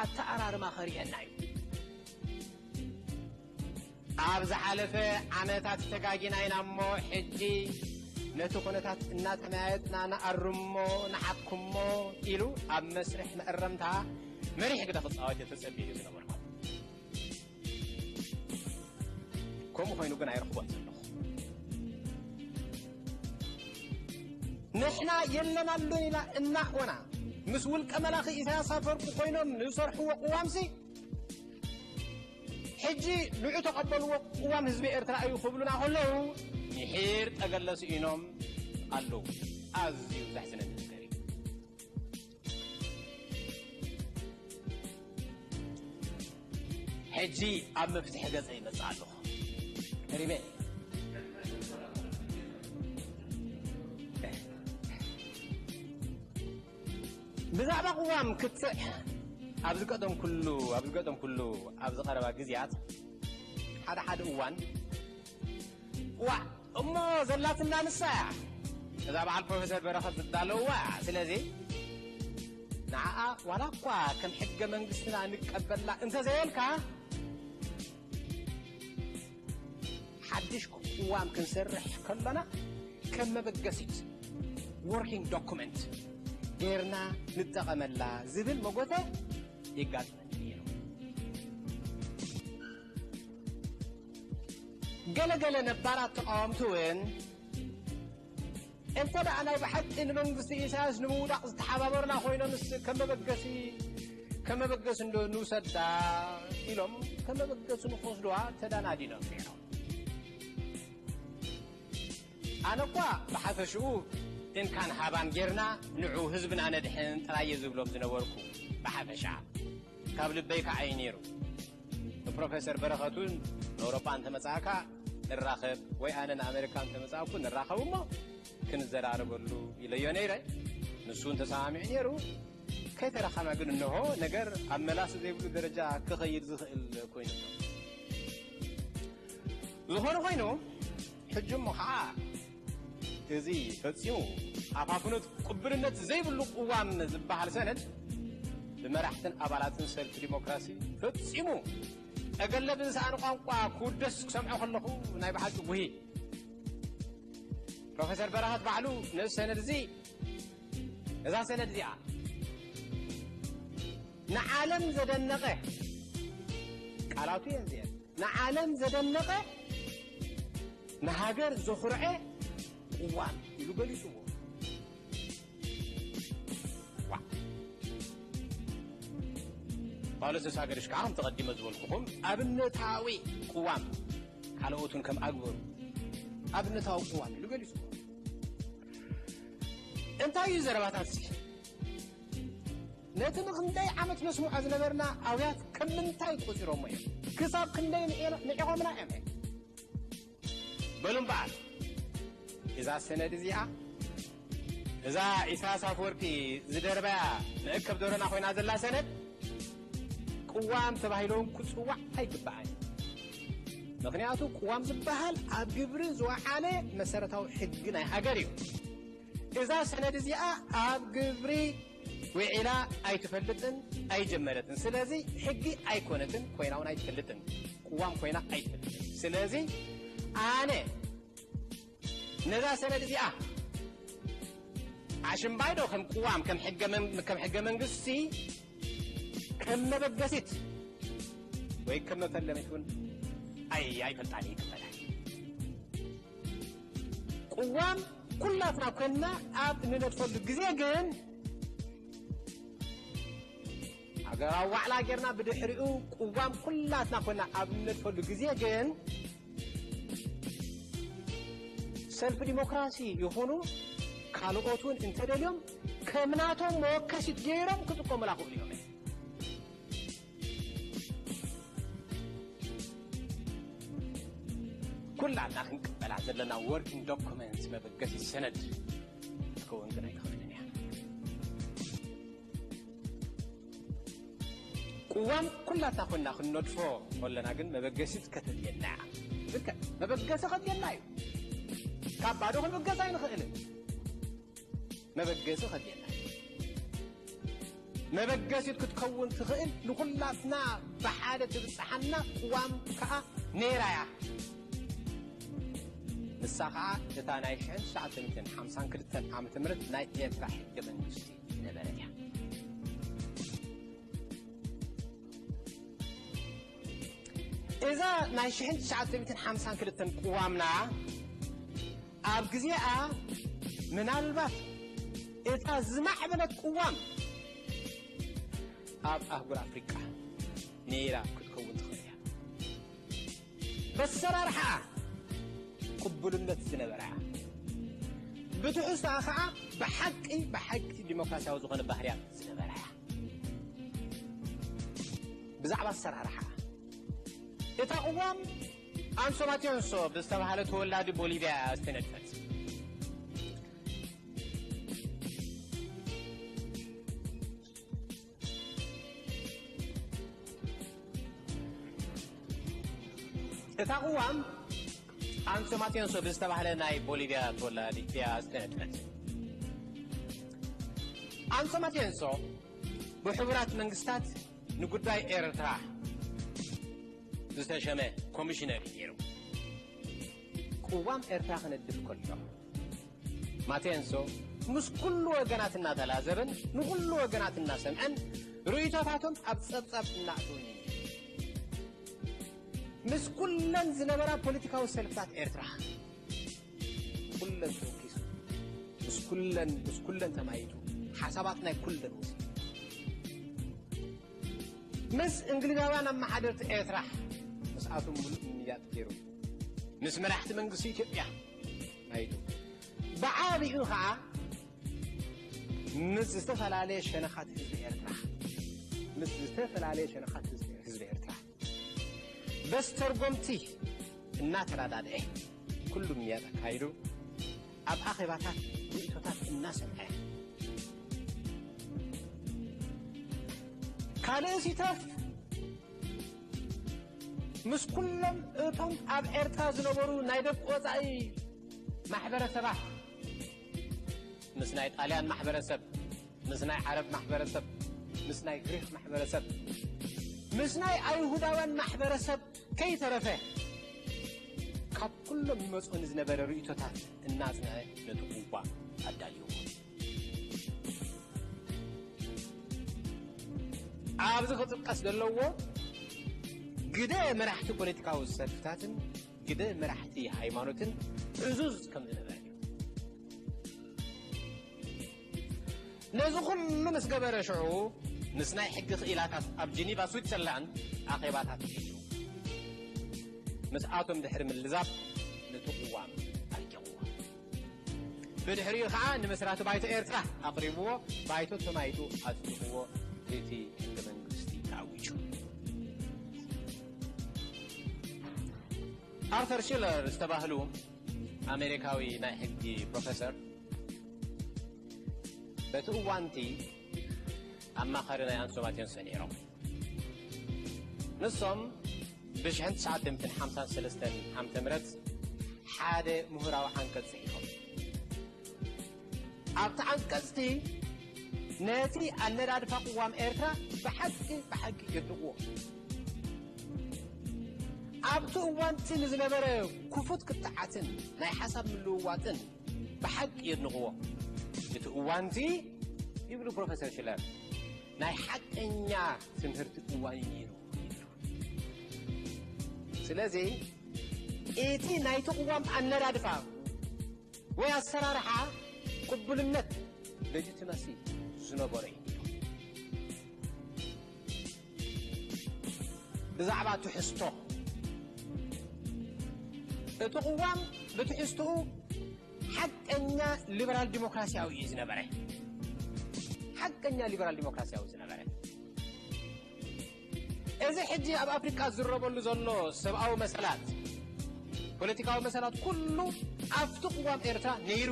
ኣተኣራርማ ከርእየና እዩ። ኣብ ዝሓለፈ ዓመታት ተጋጊና ኢና እሞ፣ ሕጂ ነቲ ኩነታት እናተመያየጥና ንኣርሞ፣ ንሓክሞ ኢሉ ኣብ መስርሕ መእረምታ መሪሕ ግደ ክጻወት እየ ተጸብየ ዝነበርኩ። ከምኡ ኮይኑ ግን ኣይረኽቦን ዘለኹ። ንሕና የለናሉን ኢና እናኾና፣ ምስ ውልቀ መላኺ ኢሳያስ ኣፈወርቂ ኮይኖም ዝሰርሕዎ ቅዋምሲ፣ ሕጂ ንዑ ተቐበልዎ፣ ቅዋም ህዝቢ ኤርትራ እዩ ክብሉና ከለዉ፣ ምሒር ጠገለ ስኢኖም ኣለዉ። ኣዝዩ ዘሕዝነኒ ነገር እዩ። ሕጂ ኣብ መፍትሒ ገጸ ይመጽእ ኣለኹ። ቀሪበ። ብዛዕባ ቅዋም ክትዕ ኣብ ዝገጠምኩሉ፣ ኣብ ዝገጠምኩሉ ኣብ ዝቐረባ ግዜያት ሓደ ሓደ እዋን፣ ዋእ እሞ ዘላትና ንሳ እያ። እዛ በዓል ፕሮፌሰር በረኸት ዝዳለውዋ እያ። ስለዚ ንዓኣ ዋላ እኳ ከም ሕገ መንግስትና ንቀበላ እንተዘየልካ፣ ሓድሽ ቅዋም ክንሰርሕ ከሎና ከም መበገሲት፣ ወርኪንግ ዶኩመንት፣ ጌርና ንጠቐመላ ዝብል መጎተ ይጋጥመኒ ነይሩ። ገለ ገለ ነባራት ተቃወምቲ እውን፣ እንተ ደኣ ናይ ብሓቂ ንመንግስቲ ኢሳያስ ንምውዳቕ ዝተሓባበርና ኮይኖምስ፣ ከም መበገሲ፣ ከም መበገሲ እንዶ ንውሰዳ ኢሎም ከም መበገሲ ንክወስድዋ ተዳናዲኖም ነይሮም። ኣነ እኳ ብሓፈሽኡ እንካን ሃባን ጌርና ንዑ ህዝብና ነድሕን ጥራይ እየ ዝብሎም ዝነበርኩ። ብሓፈሻ ካብ ልበይ ከዓ እዩ ነይሩ። ንፕሮፌሰር በረኸት እውን ንኣውሮጳ እንተመጻእካ ንራኸብ፣ ወይ ኣነ ንኣሜሪካ እንተመጻእኩ ንራኸብ እሞ ክንዘራረበሉ ኢለዮ ነይረ። ንሱ እውን ተሰማሚዑ ነይሩ። ከይተራኸብና ግን እንሆ ነገር ኣብ መላሲ ዘይብሉ ደረጃ ክኸይድ ዝኽእል ኮይኑ ኣሎ። ዝኾነ ኮይኑ፣ ሕጂ እሞ ኸዓ እዚ ፈጺሙ ኣፋፍኖት ቅቡልነት ዘይብሉ ቅዋም ዝበሃል ሰነድ ብመራሕትን ኣባላትን ሰልፊ ዲሞክራሲ ፈጺሙ ጠገለ ብዝሰኣነ ቋንቋ ክውደስ ክሰምዖ ከለኹ ናይ ብሓቂ ጉሂ። ፕሮፌሰር በረኸት ባዕሉ ነዚ ሰነድ እዚ፣ እዛ ሰነድ እዚኣ ንዓለም ዘደነቐ፣ ቃላቱ እየን እዚአን፣ ንዓለም ዘደነቐ፣ ንሃገር ዘኹርዐ ቅዋም ኢሉ ገሊጽዎ። ዋእ። ቃለ ስሳ ገርሽ ከዓ ከምቲ ቀዲመ ዝበልኩኹም ኣብነታዊ ቅዋም፣ ካልኦት እውን ከም ኣግበሩ ኣብነታዊ ቅዋም ኢሉ ገሊጹ። እንታይ እዩ ዘረባታት እዚ? ነቲ ንክንደይ ዓመት ነስምዖ ዝነበርና ኣውያት ከም ምንታይ ቆጺሮሞ እዮም? ክሳብ ክንደይ ንዒ-፣ ንዒቖምና እዮም? በሉ እምበኣር፣ እዛ ሰነድ እዚኣ፣ እዛ ኢሳያስ ኣፈወርቂ ዝደርበያ መእከብ ደሮና ኮይና ዘላ ሰነድ፣ ቅዋም ተባሂሉ እውን ክጽዋዕ ኣይግባኣን። ምኽንያቱ ቅዋም ዝበሃል ኣብ ግብሪ ዝወዓለ መሰረታዊ ሕጊ ናይ ሃገር እዩ። እዛ ሰነድ እዚኣ ኣብ ግብሪ ውዒላ ኣይትፈልጥን ኣይጀመረትን። ስለዚ ሕጊ ኣይኮነትን፣ ኮይና እውን ኣይትፈልጥን። ቅዋም ኮይና ኣይትፈልጥን። ስለዚ ኣነ ነዛ ሰነድ እዚኣ ኣሽምባይዶ ከም ቅዋም፣ ከም ሕገ መን-፣ ከም ሕገ መንግስቲ፣ ከም መበገሲት ወይ ከም መፈለሚት እውን ኣይ-፣ ኣይፈልጣን ይቅበላል። ቅዋም ኩላትና ኮንና ኣብ እንነድፈሉ ግዜ ግን፣ ሃገራዊ ዋዕላ ጌርና ብድሕሪኡ ቅዋም ኩላትና ኮንና ኣብ እንነድፈሉ ግዜ ግን፣ ሰልፊ ዲሞክራሲ ይኹኑ ካልኦት እውን እንተደልዮም ከም ናቶም መወከሲት ገይሮም ክጥቀሙላ ክእሉ እዮም። ኩላትና ክንቅበላ ዘለና ወርኪንግ ዶኩመንት፣ መበገሲ ሰነድ ክትከውን ግን ኣይትኽእልን እያ። ቅዋም ኩላትና ኮንና ክንነድፎ ከለና ግን መበገሲት ከተድልየና እያ። ልክዕ፣ መበገሲ ከድልየና እዩ። ካብ ባዶ ክንብገስ ኣይንኽእልን። መበገሲ ከድልየና እዩ። መበገሲት ክትከውን ትኽእል፣ ንኹላትና ብሓደ ትብጽሓና ቅዋም ከኣ ነይራ እያ። ንሳ ከኣ እታ ናይ ሽሕን ትሽዓተ ሚእትን ሓምሳን ክልተን ዓመተ ምህረት ናይ ኤርትራ ሕገ መንግስቲ ዝነበረት እያ። እዛ ናይ ሽሕን ትሽዓተ ሚእትን ሓምሳን ክልተን ቅዋምና ኣብ ግዜኣ ምናልባት እታ ዝማዕበለት ቅዋም ኣብ ኣህጉር ኣፍሪቃ ነይራ ክትከውን ትኽእል እያ። በሰራርሓኣ ቅቡልነት ዝነበራ እያ። ብትሕዝቶኣ ኸዓ ብሓቂ፣ ብሓቂ ዲሞክራሲያዊ ዝኾነ ባህርያት ዝነበራ እያ። ብዛዕባ ኣሰራርሓ እታ ቅዋም ኣንሶ ማቴንሶ ብዝተባሃለ ተወላዲ ቦሊቪያ ዝተነድፈት። እታ ቅዋም ኣንሶ ማቴንሶ ብዝተባህለ ናይ ቦሊቪያ ተወላዲ እያ ዝተነድፈት። ኣንሶ ማቴንሶ ብሕቡራት መንግስታት ንጉዳይ ኤርትራ ዝተሸመ ኮሚሽነር እዩ ነይሩ። ቅዋም ኤርትራ ክነድፍ ከሎ ማቴንሶ ምስ ኩሉ ወገናት እናተላዘበን ንኩሉ ወገናት እናሰምዐን ርእይቶታቶም ኣብ ጸብጻብ እናእተወን እዩ። ምስ ኩለን ዝነበራ ፖለቲካዊ ሰልፍታት ኤርትራ ኩለን ተወኪሱ፣ ምስ ኩለን፣ ምስ ኩለን ተማይቱ፣ ሓሳባት ናይ ኩለን ወሲዱ። ምስ እንግሊዛውያን ኣመሓደርቲ ኤርትራ ምስኣቶም ምሉእ ምምያጥ ገይሩ፣ ምስ መራሕቲ መንግስቲ ኢትዮጵያ ማይቱ፣ ብዓቢኡ ኸዓ ምስ ዝተፈላለየ ሸነኻት ህዝቢ ኤርትራ፣ ምስ ዝተፈላለየ ሸነኻት ህዝቢ፣ ህዝቢ ኤርትራ በስተርጎምቲ እናተረዳድአ ኩሉ ምምያጥ ኣካይዱ፣ ኣብ ኣኼባታት ርእይቶታት እናሰምዐ፣ ካልእስ ይትረፍ ምስ ኩሎም እቶም ኣብ ኤርትራ ዝነበሩ ናይ ደቂ ወጻኢ ማሕበረሰባት፣ ምስ ናይ ጣልያን ማሕበረሰብ፣ ምስ ናይ ዓረብ ማሕበረሰብ፣ ምስ ናይ ግሪኽ ማሕበረሰብ፣ ምስ ናይ ኣይሁዳውያን ማሕበረሰብ ከይተረፈ፣ ካብ ኩሎም ይመጽኡ ንዝነበረ ርእይቶታት እናጽንዐ ነቲ ቅዋም ኣዳልዎ። ኣብዚ ክጥቀስ ዘለዎ፣ ግደ መራሕቲ ፖለቲካዊ ሰልፍታትን ግደ መራሕቲ ሃይማኖትን ዕዙዝ ከም ዝነበረ እዩ። ነዚ ኩሉ ምስ ገበረ ሽዑ ምስ ናይ ሕጊ ክኢላታት ኣብ ጀኒቫ ስዊትዘርላንድ ኣኼባታት ሒዙ። ምስኣቶም ድሕሪ ምልዛብ ነቲ ቅዋም ኣርቂቕዎ። ብድሕሪኡ ኸዓ ንመስራቲ ባይቶ ኤርትራ ኣቕሪብዎ፣ ባይቶ ተማይጡ ኣጽዲቕዎ፣ እቲ ሕገ መንግስቲ ተኣዊጁ። ኣርተር ሽለር ዝተባህሉ ኣሜሪካዊ ናይ ሕጊ ፕሮፌሰር በቲ እዋንቲ ኣማኻሪ ናይ ኣንሶማት ዮንሰን ነይሮም። ንሶም ብሽሕን ትሽዓተ ሚእትን ሓምሳን ሰለስተን ዓመተ ምህረት ሓደ ምሁራዊ ዓንቀጽ ጽሒፎም። ኣብቲ ዓንቀጽቲ ነቲ ኣነዳድፋ ቅዋም ኤርትራ ብሓቂ ብሓቂ የድንቕዎ። ኣብቲ እዋንቲ ንዝነበረ ክፉት ክትዓትን ናይ ሓሳብ ምልውዋጥን ብሓቂ የድንቕዎ። እቲ እዋንቲ ይብሉ ፕሮፌሰር ሽለር ናይ ሓቀኛ ትምህርቲ እዋን እዩ ነይሩ። ስለዚ እቲ ናይቲ ቅዋም ኣነዳድፋ ወይ ኣሰራርሓ ቅቡልነት፣ ሌጂቲመሲ ዝነበሮ እዩ። ብዛዕባ ትሕዝቶ እቲ ቅዋም ብትሕዝትኡ ሓቀኛ ሊበራል ዲሞክራሲያዊ እዩ ዝነበረ። ሓቀኛ ሊበራል ዲሞክራሲያዊ ዝነበረ። እዚ ሕጂ ኣብ ኣፍሪቃ ዝረበሉ ዘሎ ሰብኣዊ መሰላት፣ ፖለቲካዊ መሰላት ኩሉ ኣብቲ ቅዋም ኤርትራ ነይሩ።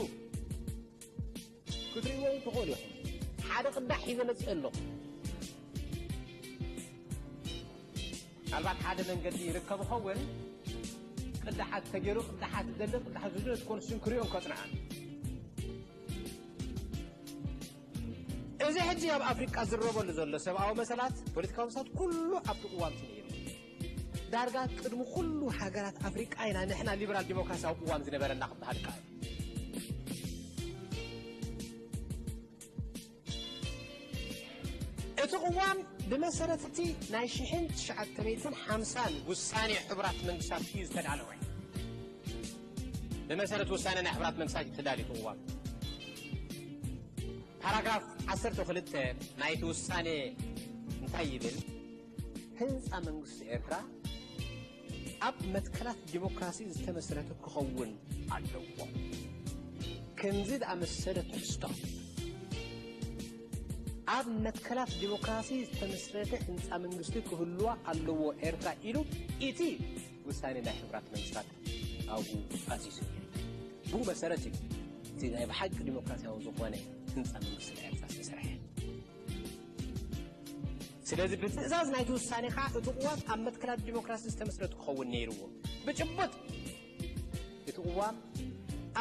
ክትርእይዎ እውን ትኽእሉ ኢኹም። ሓደ ቅዳሕ ሒዘ መፅእ ኣለኹ። ምናልባት ሓደ መንገዲ ይርከብ ይኸውን። ቅዳሓት ተገይሩ፣ ቅዳሓት ዝደሊ፣ ቅዳሓት ዝደሊ፣ እቲ ኮንስቲቱሽን ክርእዮን ከጽንዓን። እዚ ሕጂ ኣብ ኣፍሪቃ ዝረበሉ ዘሎ ሰብኣዊ መሰላት፣ ፖለቲካዊ መሰላት ኩሉ ኣብቲ ቅዋም እቲ ነይሩ። ዳርጋ ቅድሚ ኩሉ ሃገራት ኣፍሪቃ ኢና ንሕና ሊበራል ዲሞክራሲያዊ ቅዋም ዝነበረና ክበሃል ይከኣል። እቲ ቅዋም ብመሰረት እቲ ናይ ሽሕን ትሽዓተ ሚእትን ሓምሳን ውሳኔ ሕቡራት መንግስታት እዩ ዝተዳለወ። ብመሰረት ውሳኔ ናይ ሕቡራት መንግስታት እዩ ተዳልዩ እቲ ቅዋም። ፓራግራፍ ዓሰርተ ክልተ ናይቲ ውሳኔ እንታይ ይብል? ህንጻ መንግስቲ ኤርትራ ኣብ መትከላት ዲሞክራሲ ዝተመስረተ ክኸውን ኣለዎ። ከምዚ ዝኣመሰለ ትሕዝቶ፣ ኣብ መትከላት ዲሞክራሲ ዝተመስረተ ህንጻ መንግስቲ ክህልዋ ኣለዎ ኤርትራ ኢሉ እቲ ውሳኔ ናይ ሕቡራት መንግስታት ኣብኡ ኣዚዙ። ብኡ መሰረት እዩ እቲ ናይ ብሓቂ ዲሞክራሲያዊ ዝኾነ ህንጻ መንግስቲ ናይ ኤርትራ ዝተሰርሐ። ስለዚ ብትእዛዝ ናይቲ ውሳኔ ኸኣ እቲ ቅዋም ኣብ መትከላት ዲሞክራሲ ዝተመስረተ ክኸውን ነይርዎ። ብጭቡጥ እቲ ቅዋም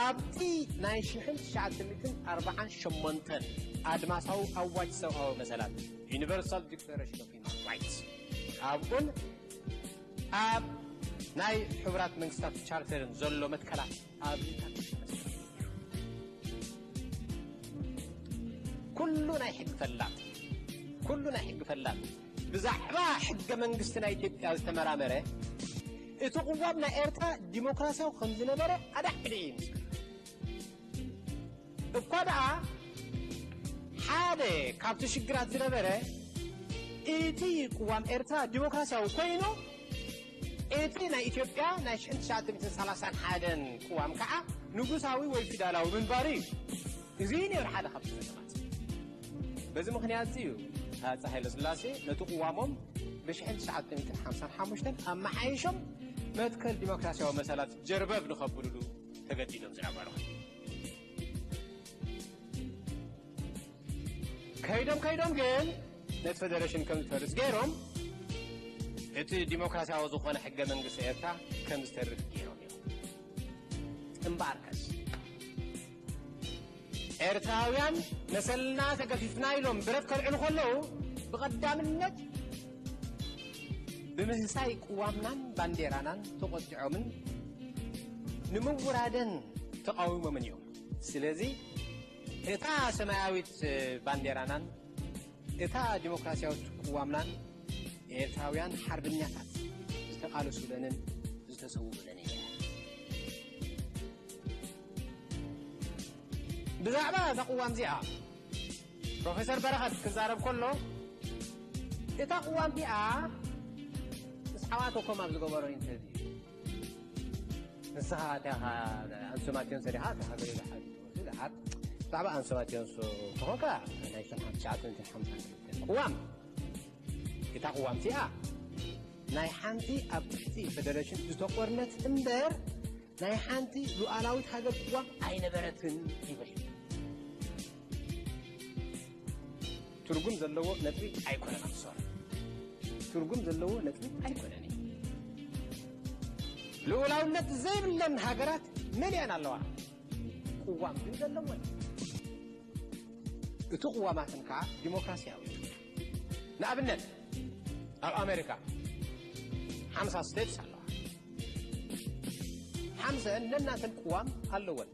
ኣብቲ ናይ ሽሕን ትሽዓተ ሚእትን ኣርባዓን ሸሞንተን ኣድማሳዊ ኣዋጅ ሰብኣዊ መሰላት፣ ዩኒቨርሳል ዲክለሬሽን ኦፍ ሂውማን ራይትስ፣ ኣብኡን ኣብ ናይ ሕቡራት መንግስታት ቻርተርን ዘሎ መትከላት ኣብዚ ኩሉ ናይ ሕጊ ፈላጥ፣ ኩሉ ናይ ሕጊ ፈላጥ ብዛዕባ ሕገ መንግስቲ ናይ ኢትዮጵያ ዝተመራመረ፣ እቲ ቅዋም ናይ ኤርትራ ዲሞክራሲያዊ ከም ዝነበረ ኣዳሕዲ እዩ ምስክር። እኳ ደኣ ሓደ ካብቲ ሽግራት ዝነበረ፣ እቲ ቅዋም ኤርትራ ዲሞክራሲያዊ ኮይኑ፣ እቲ ናይ ኢትዮጵያ ናይ ሽሕን ትሽዓተ ሚእትን ሰላሳን ሓደን ቅዋም ከዓ ንጉሳዊ ወይ ፊውዳላዊ ምንባሩ እዩ። እዚ እዩ ነይሩ ሓደ ካብቲ ጸገማት። በዚ ምኽንያት እዚ እዩ ሃፀይ ሃይለስላሴ ነቲ ቅዋሞም ብሽሕን ትሽዓተ ሚእትን ሓምሳን ሓሙሽተን ኣመሓይሾም መትከል ዲሞክራሲያዊ መሰላት ጀርበብ ንኸብሉሉ ተገዲዶም ዝነበሩ። ከይዶም ከይዶም ግን ነቲ ፌደሬሽን ከም ዝፈርስ ገይሮም፣ እቲ ዲሞክራሲያዊ ዝኾነ ሕገ መንግስቲ ኤርትራ ከም ዝተርፍ ገይሮም እዮም። እምበኣርከስ ኤርትራውያን መሰልና ተገፊፍና ኢሎም ብረት ከልዕሉ ከለዉ፣ ብቐዳምነት ብምህሳይ ቅዋምናን ባንዴራናን ተቖጢዖምን ንምውራደን ተቓዊሞምን እዮም። ስለዚ እታ ሰማያዊት ባንዴራናን እታ ዲሞክራሲያዊት ቅዋምናን ኤርትራውያን ሓርበኛታት ዝተቓለሱለንን ዝተሰውኡለንን እየን። ብዛዕባ እዛ ቅዋም እዚኣ ፕሮፌሰር በረኸት ክዛረብ ከሎ፣ እታ ቅዋም እቲኣ ምስ ዓዋተ ኮም ኣብ ዝገበሮ ኢንተርቪው፣ ንስኻ እቲኻ ኣንሶማትዮን ሰዲኻ እታ ሃገር ኢሉ ሓቲቱ። ብዛዕባ ኣንሶማትዮን ሱ ተኾንካ፣ ናይ ሽሕን ትሽዓተ ሚእትን ሓምሳን ክልተን ቅዋም፣ እታ ቅዋም እቲኣ ናይ ሓንቲ ኣብ ትሕቲ ፌደሬሽን ዝተቆርነት እምበር፣ ናይ ሓንቲ ሉዓላዊት ሃገር ቅዋም ኣይነበረትን ይብል። ትርጉም ዘለዎ ነጥቢ ኣይኮነን። ኣምሶር ትርጉም ዘለዎ ነጥቢ ኣይኮነን። ልኡላውነት ዘይብለን ሃገራት መሊአን ኣለዋ። ቅዋም ግን ዘለወን። እቲ ቅዋማትን ከዓ ዲሞክራሲያዊ እዩ። ንኣብነት ኣብ ኣሜሪካ ሓምሳ ስቴትስ ኣለዋ። ሓምሰን ነናተን ቅዋም ኣለወን።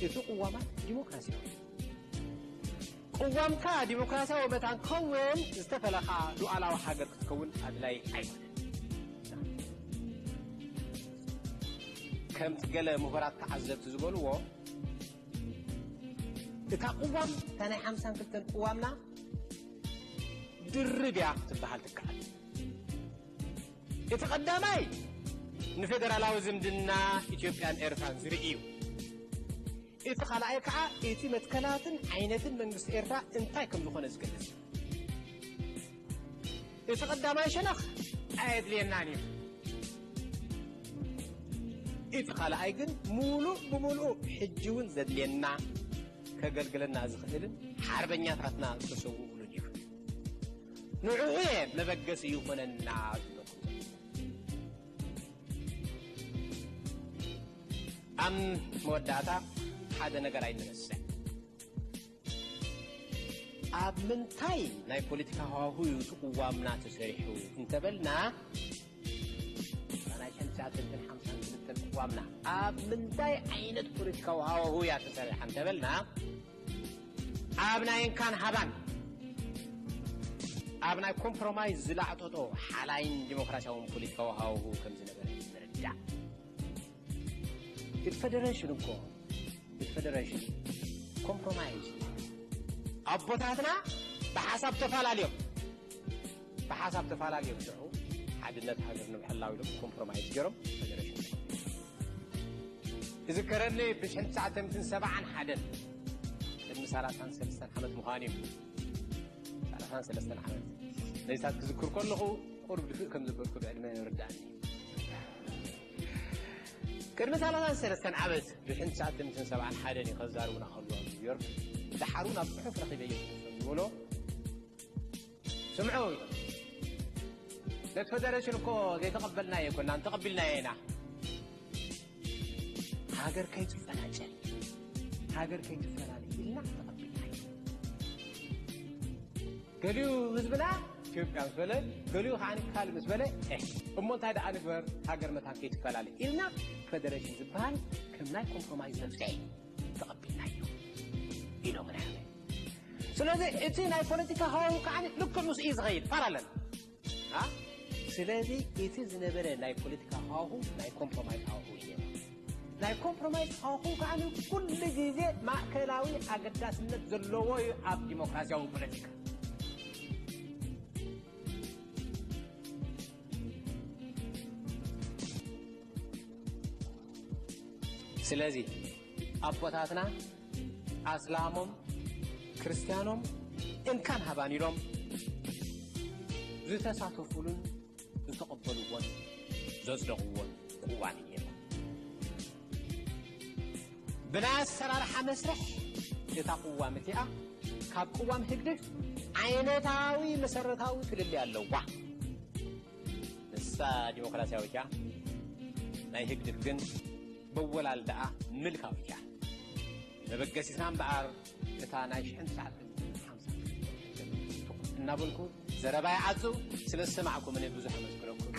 እቲ ቅዋማት ዲሞክራሲያዊ እዩ። ቅዋምካ ዲሞክራሲያዊ መታን ክኸውን ዝተፈለኻ ሉዓላዊ ሃገር ክትከውን ኣድላይ ኣይኮነን። ከምቲ ገለ ምሁራት ተዓዘብቲ ዝበልዎ፣ እታ ቅዋም እታ ናይ ሓምሳን ክልተን ቅዋምና ድርብ እያ ክትበሃል ትከኣል። እቲ ቀዳማይ ንፌደራላዊ ዝምድና ኢትዮጵያን ኤርትራን ዝርኢ እዩ። እቲ ካልኣይ ከዓ እቲ መትከላትን ዓይነትን መንግስቲ ኤርትራ እንታይ ከም ዝኾነ ዝገልጽ እዩ። እቲ ቀዳማይ ሸነኽ ኣየድልየናን እዩ። እቲ ካልኣይ ግን ሙሉእ ብሙሉእ ሕጂ እውን ዘድልየና፣ ከገልግለና ዝኽእልን ሓርበኛታትና ዝተሰውኡሉን እዩ። ንዕኡ እየ መበገሲ ይኾነና ዝብለኩም። ኣብ መወዳእታ ሓደ ነገር ኣይንረስዕ። ኣብ ምንታይ ናይ ፖለቲካ ሃዋሁ እዩ እቲ ቅዋምና ተሰሪሑ እንተበልና፣ ናይ ሽሕን ትሽዓተ ሚእትን ሓምሳን ክልተን ቅዋምና ኣብ ምንታይ ዓይነት ፖለቲካዊ ሃዋሁ እያ ተሰሪሓ እንተበልና፣ ኣብ ናይ እንካን ሃባን፣ ኣብ ናይ ኮምፕሮማይዝ ዝላዕጠጦ ሓላይን ዲሞክራሲያውን ፖለቲካዊ ሃዋሁ ከም ዝነበረ እዩ ዝርዳእ። እቲ ፌደሬሽን እኮ፣ እቲ ፌደሬሽን ኮምፕሮማይዝ እዩ። ኣቦታትና ብሓሳብ ተፈላለዮም፣ ብሓሳብ ተፈላለዮም ሽዑ ሓድነት ሃገር ንምሕላው ኢሎም ኮምፕሮማይዝ ገይሮም ፌደሬሽን። እዝከረኒ ብሽሕን ትሽዓተ ሚእትን ሰብዓን ሓደን፣ ቅድሚ ሰላሳን ሰለስተን ዓመት ምዃኑ እዩ። ሰላሳን ሰለስተን ዓመት። ነዚታት ክዝክር ከለኹ ቁሩብ ድፍእ ከም ዝበልኩ ብዕድመ ይርዳእኒ። ቅድሚ ሰላሳን ሰለስተን ዓመት ብሽሕን ትሽዓተ ሚእትን ሰብዓን ሓደን እዩ ከዛርቡና ከለዉ ኣብ ኒውዮርክ። ደሓር እውን ኣብ ጽሑፍ ረኺበዮ ከም ዝበሎ፣ ስምዑ፣ ነቲ ፌደሬሽን እኮ ዘይተቐበልናዮ ኣይኮናን፣ ተቐቢልናዮ ኢና። ሃገር ከይትፈናጨል፣ ሃገር ከይትፈላለ ኢልና ተቐቢልናዮ። ገሊኡ ህዝብና ኢትዮጵያ ምስ በለ፣ ገሊኡ ከዓ ካልእ ምስ በለ፣ ኤህ፣ እሞ እንታይ ደኣ ንግበር ሃገር መታን ከይትፈላለ ኢልና፣ ፌደሬሽን ዝበሃል ከም ናይ ኮምፕሮማይዝ መፍትሒ ተቐቢልናዮ ኢሎምና እዮም። ስለዚ እቲ ናይ ፖለቲካ ሃዋሁ ከዓ ልክዕ ምስኡ እዩ ዝኸይድ፣ ፓራለል። አ? ስለዚ እቲ ዝነበረ ናይ ፖለቲካ ሃዋሁ ናይ ኮምፕሮማይዝ ሃዋሁ እዩ ነይሩ። ናይ ኮምፕሮማይዝ ሃዋሁ ከዓ ኩሉ ግዜ ማእከላዊ ኣገዳስነት ዘለዎ እዩ ኣብ ዲሞክራሲያዊ ፖለቲካ። ስለዚ ኣቦታትና ኣስላሞም ክርስትያኖም እንካን ሃባን ኢሎም ዝተሳተፉሉን ዝተቐበልዎን ዘጽደቕዎን ቅዋም እዩ ነይሩ። ብናይ ኣሰራርሓ መስርሕ እታ ቅዋም እቲኣ ካብ ቅዋም ህግድፍ ዓይነታዊ መሰረታዊ ፍልልይ ኣለዋ። ንሳ ዲሞክራሲያዊት እያ። ናይ ህግድፍ ግን በወላልዳኣ ምልካዊት እያ። መበገሲትና እምበኣር እታ ናይ ሽሕን ትሽዓተ ሚእትን ሓምሳን እናበልኩ ዘረባይ ዓጹ። ስለ ዝሰማዕኩምኒ ብዙሕ ኣመስግነኩም።